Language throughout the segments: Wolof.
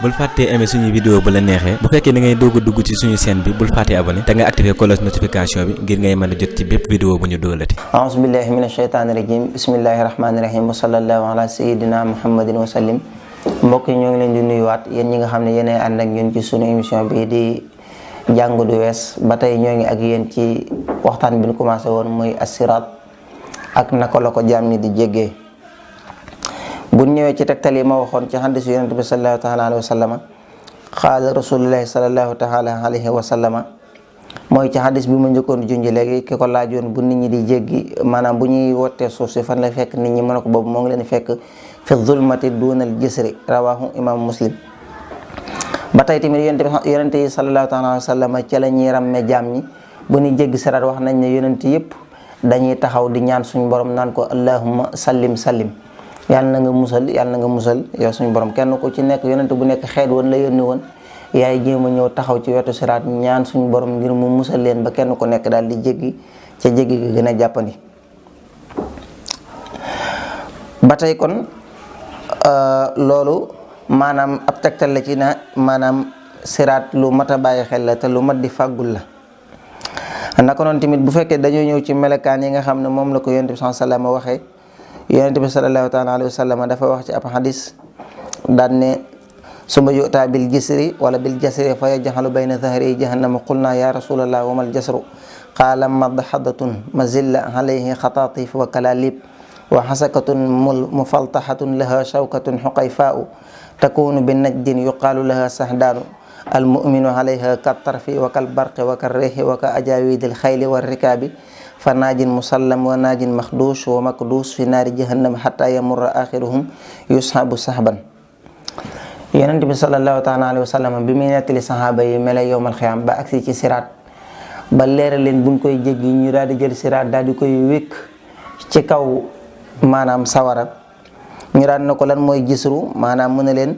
bul fàttee aimer suñu vidéo bu la neexee bu fekkee da ngay doog a dugg ci suñu chaîne bi bul fàttee abonné te nga activer cloche notification bi ngir ngay mën a jot ci bépp vidéo bu ñu doolati. a'uuzu billahi mina shaytaani rajim bismillahi rahmaani rahim wa sallallahu ala sayyidina muhammadin wa sallim. mbokk yi ñoo ngi leen di nuyuwaat yéen ñi nga xam ne yéenay ànd ak ñun ci suñu émission bi di jàng du wees ba tey ñoo ngi ak yéen ci waxtaan bi ñu commencé woon muy as-siraat ak naka la ko jaam ñi di jéggee. bu ñëwee ci tegtal yi ma waxoon ci hadiisu yonent bi sallallahu taala alayhi wa sallama qaala rasulullahi sallallahu taala alayhi wa sallama mooy ci hadiis bi mu njëkkoon junj léegi ki ko laajoon bu nit ñi di jéggi maanaam bu ñuy wottee suuf si fan la fekk nit ñi mën a ko boobu moo ngi leen fekk fi zulmati duunal jisri rawahu imam muslim. ba tey tamit yonent yi sallallahu taala alayhi wa sallama ca la ñuy ràmme jaam ñi bu ñuy jéggi siraat wax nañ ne yonent yëpp dañuy taxaw di ñaan suñu borom naan ko allahumma sallim sallim yàlla na nga musal yow suñu borom kenn ku ci nekk yonent bu nekk xeet woon la yónni woon yaay jéem a ñëw taxaw ci wetu siraat ñaan suñu borom ngir mu musal leen ba kenn ku nekk daal di jéggi ca jéggi gi gën a jàppandi. ba tey kon loolu maanaam ab tegtal la ci na maanaam siraat lu mat a bàyyi xel la te lu mat di fàggul la. naka noonu tamit bu fekkee dañoo ñëw ci melokaan yi nga xam ne moom la ko yonent bi sallallahu alayhi wa sallam waxee yonent bi sallallahu taala alayhi wa sallam dafa wax ci ab xadis daan ne summa yu'taa bil jisri wala bil jasri fa yaj'alu bayna dhahri jahannama qulna ya rasulallah wa mal jasru qaala madhadatun mazilla alayhi xatatif wa kalalib wa xasakatun mufaltahatun laha shawkatun xuqayfaa'u takunu bi najdin yuqaalu laha sahdaanu almuminu alayha kattarfi wa kalbarqi wa karrihi wa ka ajaawidil xayli wa rikaabi fa naajin musallam wa naajin maxduus wa makduus fi naari jahannam xataa yamurra axiruhum yushabu sahban. yonent bi sallallahu taala alayhi wa sallam bi muy nettali saxaaba yi mela yowmal xiyaam ba agsi ci siraat ba leeral leen buñ koy jéggi ñu daal di jël siraat daal di koy wékk ci kaw maanaam sawara ñu daan na ko lan mooy gisru maanaam mu ne leen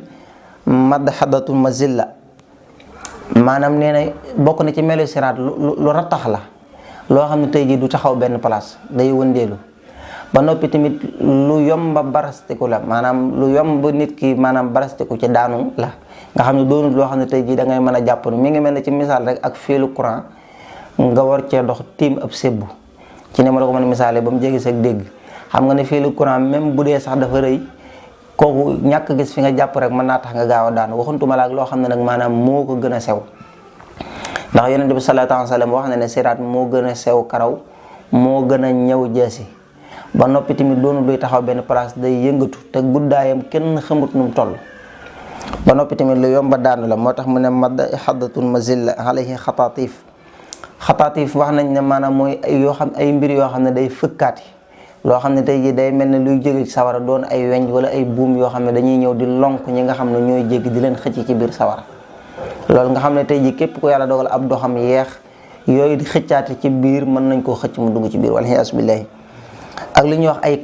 madhadatun mazilla maanaam nee na bokk na ci melo siraat lu rattax la loo xam ne tey jii du taxaw benn place day wëndeelu ba noppi tamit lu yomba barastiku la maanaam lu yomb nit ki maanaam barastiku ci daanu la nga xam ne doonut loo xam ne tey jii da ngay mën a jàpp mi ngi mel ne ci misaal rek ak fiilu courant nga war cee dox tiim ab sebbu ci ne ma la ko mën a misaale ba mu jéggi sa dégg xam nga ne fiilu courant même bu dee sax dafa rëy kooku ñàkk gis fi nga jàpp rek mën naa tax nga gaaw a daanu waxuntuma la ak loo xam ne nag maanaam moo ko gën a sew ndax yonent bi sallallahu alayhi wa sallam wax na ne siraat moo gën a sew karaw moo gën a ñëw jeesi ba noppi tamit doonu luy taxaw benn place day yëngatu te guddaayam kenn xamut nu mu toll ba noppi tamit lu yomba daanu la moo tax mu ne madhadatun mazilla alayhi xataatiif wax nañ ne maanaam mooy ay mbir yoo xam ne day fëkkaati loo xam ne tey jii day mel ne luy jóge ci sawara doon ay weñ wala ay buum yoo xam ne dañuy ñëw di lonk ñi nga xam ne ñooy jéggi di leen xëcc ci biir sawara loolu nga xam ne tey jii képp ko yàlla dogal ab doxam yeex yooyu di xëccaate ci biir mën nañ koo xëcc mu dugg ci biir wala iyaasu billaahi ak lu ñuy wax ay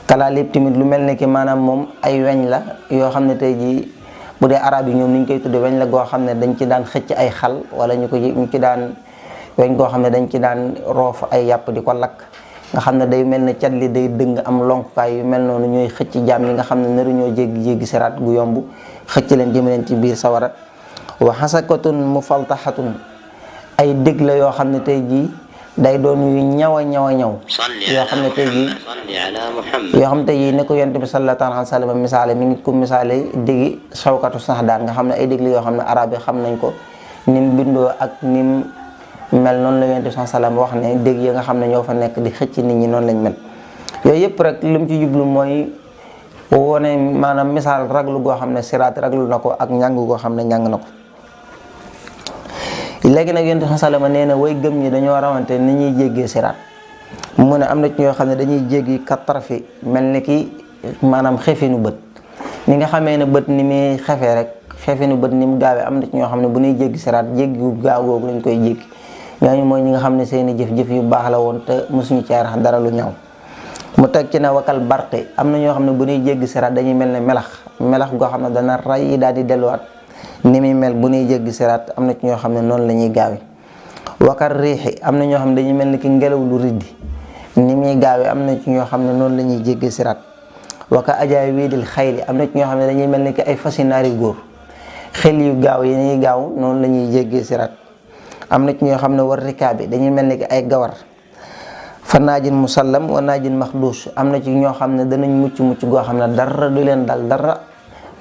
kalaalib tamit lu mel ne ki maanaam moom ay weñ la yoo xam ne tey jii bu dee arab yi ñoom ni ñu koy tudde weñ la goo xam ne dañ ci daan xëcc ay xal wala ñu ci daan weñ goo xam ne dañ ci daan roof ay yàpp di ko lakk nga xam ne day mel ne cat li day dëng am lonkukaay yu mel noonu ñooy xëcc jaam yi nga xam ne naru ñoo jéggi siraat gu yomb xëcc leen jëme leen ci biir sawara wa xasakatun mufaltahatun ay dég la yoo xam ne tey jii day doon yu ñaw a ñaw yoo xam ne tey jii ne ko yonent bi sallallahu alayhi wa sallam misaale mi ngi ko misaale dégi sawkatu sax daan nga xam ne ay dég la yoo xam ne arab yi xam nañ ko nim bindoo ak nim mel noonu la yonent bi sallallahu alayhi wa sallam wax ne dég yi nga xam ne ñoo fa nekk di xëcc nit ñi noonu lañ mel yooyu yëpp rek li mu ci jublu mooy wone maanaam misaal raglu goo xam ne siraat raglu na ko ak ñàng goo xam ne ñàng na ko léegi nag yonent bi sallallahu alayhi wa sallam nee na way gëm ñi dañoo rawante ni ñuy jéggee siraat mu ne am na ci ñoo xam ne dañuy jéggi kattarfi mel ni ki maanaam xefinu bët ni nga xamee ne bët ni muy xefee rek xefinu bët ni mu gaawee am na ci ñoo xam ne bu ñuy jéggi siraat jéggi gu gaaw googu lañ koy jéggi ñooñu mooy ñi nga xam ne seeni jëf-jëf yu baax la woon te mosuñu ci rax dara lu ñaaw mu teg ci ne wakal barqi am na ñoo xam ne bu ñuy jéggi siraat dañuy mel ne melax goo xam ne dana ray daal di delluwaat ni muy mel bu ñuy jéggi siraat am na ci ñoo xam ne noonu la ñuy gaawee wakar riixi am na ñoo xam ne dañuy mel ni ki ngelaw lu riddi ni muy gaawee am na ci ñoo xam ne noonu la ñuy jéggi siraat waka ajaay wiidil xayli am na ci ñoo xam ne dañuy mel ni ki ay fasi naari góor xel yu gaaw yi ñuy gaaw noonu la ñuy jéggee siraat am na ci ñoo xam ne war rikaabi dañuy mel ni ki ay gawar fa naajin musallam wa naajin maxduus am na ci ñoo xam ne danañ mucc goo xam ne dara du leen dal dara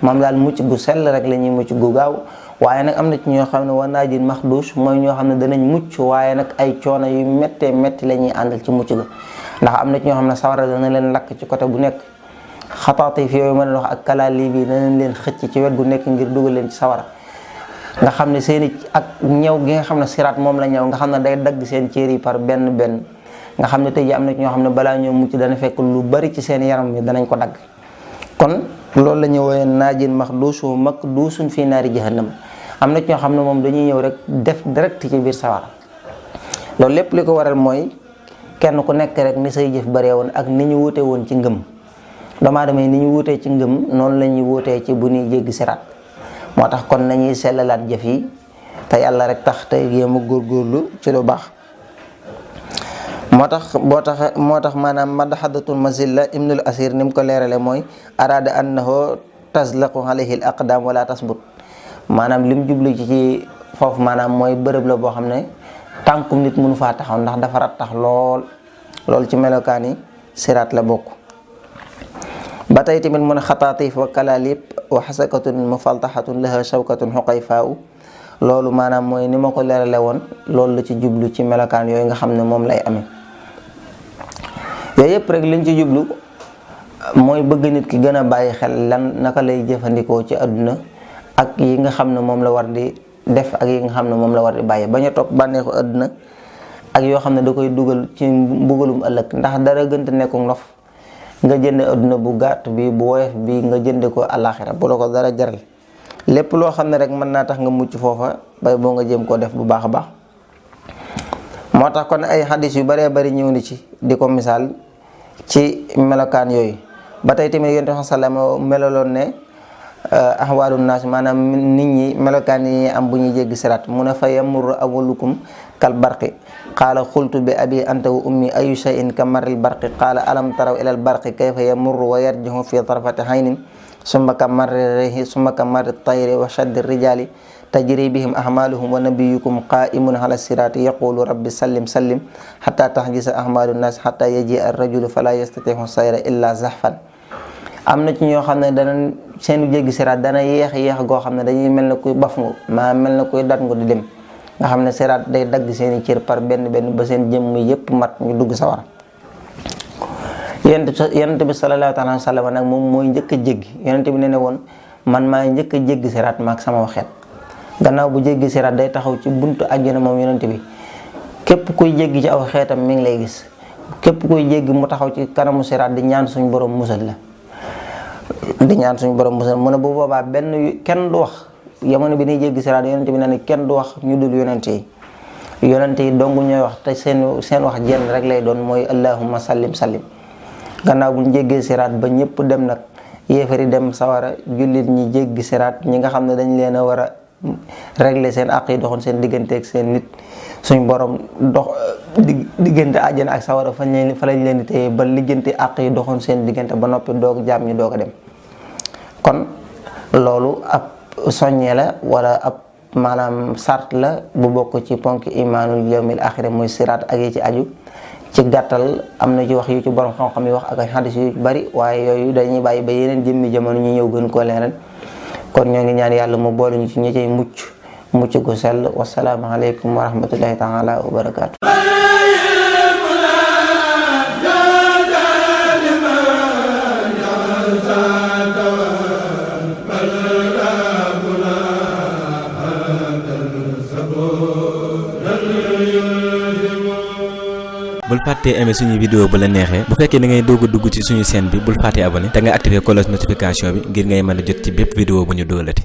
moom daal mucc gu sell rek la ñuy mucc gu gaaw waaye nag am na ci ñoo xam ne wa naajin maxduus mooy ñoo xam ne danañ mucc waaye nag ay coono yu méttee métti la ñuy àndal ci mucc ga ndax am na ci ñoo xam ne sawara dana leen lakk ci côté bu nekk xataati fi yooyu ma leen wax ak kalaali bi danañ leen xëcc ci wet gu nekk ngir dugal leen ci sawara nga xam ne seeni ak ñëw gi nga xam ne siraat moom la ñëw nga xam ne day dagg seen cër yi par benn benn nga xam ne tey ji am na ci ñoo xam ne balaa ñoo mucc dana fekk lu bari ci seen yaram mi danañ ko dagg kon loolu la ñu wooyee naajin maxduusu makduusun fii naari jahannam am na ci ñoo xam ne moom dañuy ñëw rek def direct ci biir sawara loolu lépp li ko waral mooy kenn ku nekk rek ni say jëf baree woon ak ni ñu wutee woon ci ngëm doomu aadama yi ni ñu wutee ci ngëm noonu la ñuy wutee ci bu ñuy jéggi siraat moo tax kon nañuy sellalaat jëf yi te yàlla rek tax te yéem a góorgóorlu ci lu baax moo tax maanaam madhadatul mazilla ibnul asir ni mu ko leerale mooy arada annahu tazlaqu alayhi al aqdam wala tasbut maanaam lim jublu ci foofu maanaam mooy bërëb la boo xam ne tànkum nit mënu faa taxaw ndax dafa rattax lool ci melokaan yi siraat la bokk ba tey tamit mun a xataatif wa kalalib wa xasakatun mufaltaxatun laha shawkatun xuqayfaa loolu maanaam mooy ni ma ko leerale woon loolu la ci jublu ci melokaan yooyu nga xam ne moom lay amee yooyu yëpp rek liñ ci jublu mooy bëgg nit ki gën a bàyyi xel lan naka lay jëfandikoo ci àdduna ak yi nga xam ne moom la war di def ak yi nga xam ne moom la war di bàyyi bañ a topp bànneexu àdduna ak yoo xam ne da koy dugal ci mbugalum ëllëg ndax dara gënta nekku ndof nga jënd àdduna bu gàtt bi bu woyof bi nga jënde ko àllaaxira bu la ko dara jaral lépp loo xam ne rek mën naa tax nga mucc foofa bay boo nga jëm koo def bu baax a baax moo tax kon ay xadis yu baree bari ñëw ni ci di ko misaal ci melokaan yooyu ba tey tamit yonent bi sallam melaloon ne ahwaalu naas maanaam nit ñi melokaan yi am bu ñuy jéggi siraat mu ne fa yamurru awwalukum kal barqi qaala xultu bi abi anta wa ummi ayu shay'in ka marril barqi qaala alam taraw ilal barqi kayfa yamurru wa yarjihu fi tarfati haynin summa ka marri rihi summa ka marri tayri wa shaddi rijali tajri bihim ahmaluhum wa nabiyukum qaimun ala sirati yaqulu rabbi sallim sallim hatta tahjisa ahmalu nas hatta yaji ar-rajulu fala yastatihu sayra illa zahfan am na ci ñoo xam ne dana seenu jéggi siraat dana yéex goo xam ne dañuy mel na kuy baf ngu maa mel na kuy dat ngu di dem nga xam ne siraat day dagg seeni cër par benn ba seen jëmm yépp mat ñu dugg sawara yonent bi sallallahu alayhi wa sallam nag moom mooy njëkk a jéggi yonent bi ne woon man maa njëkk a jéggi siraat maak sama xeet gannaaw bu jéggi siraat day taxaw ci buntu àjjana moom yonent bi képp kuy jéggi ci aw xeetam mi ngi lay gis képp kuy jéggi mu taxaw ci kanamu siraat di ñaan suñu borom musal la mu ne bu boobaa kenn du wax jamono bi ni jéggi siraat yonent bi ne ne kenn du wax ñu dul yonent yi dong ñooy wax te seen wax jenn rek lay doon mooy allahumma sallim sallim gannaaw bu ñu jéggee siraat ba ñëpp dem nag yéefari dem sawara jullit ñi jéggi siraat ñi nga xam ne dañ leen a war a régler seen àq yi doxoon seen diggante ak seen nit suñ borom dox diggante àjjana ak sawara fa lañ leen di téye ba liggante àq yi doxoon seen diggante ba noppi doog jaam ñi doog a dem kon loolu ab soññee la wala ab maanaam sart la bu bokk ci ponk imaanul yawmil axira mooy siraat ak yi ci aju ci gàttal am na ci wax yu ci borom xam-xam yi wax ak ay xadis yu bari waaye yooyu dañuy bàyyi ba yeneen jëmmi jamono ñu ñëw gën koo leeral kon ñoo ngi ñaan yàlla mu boole ñu ci ñi cay mucc gu sell wasalaamu aleykum wa rahmatullahi taala wa barakaatu. bul fàttee aimer suñu vidéo bu la neexee bu fekkee da ngay doog a dugg ci suñu chaîne bi bul fàttee abonné te nga activer cloche notification bi ngir ngay mën a jot ci bépp vidéo bu ñu dóolati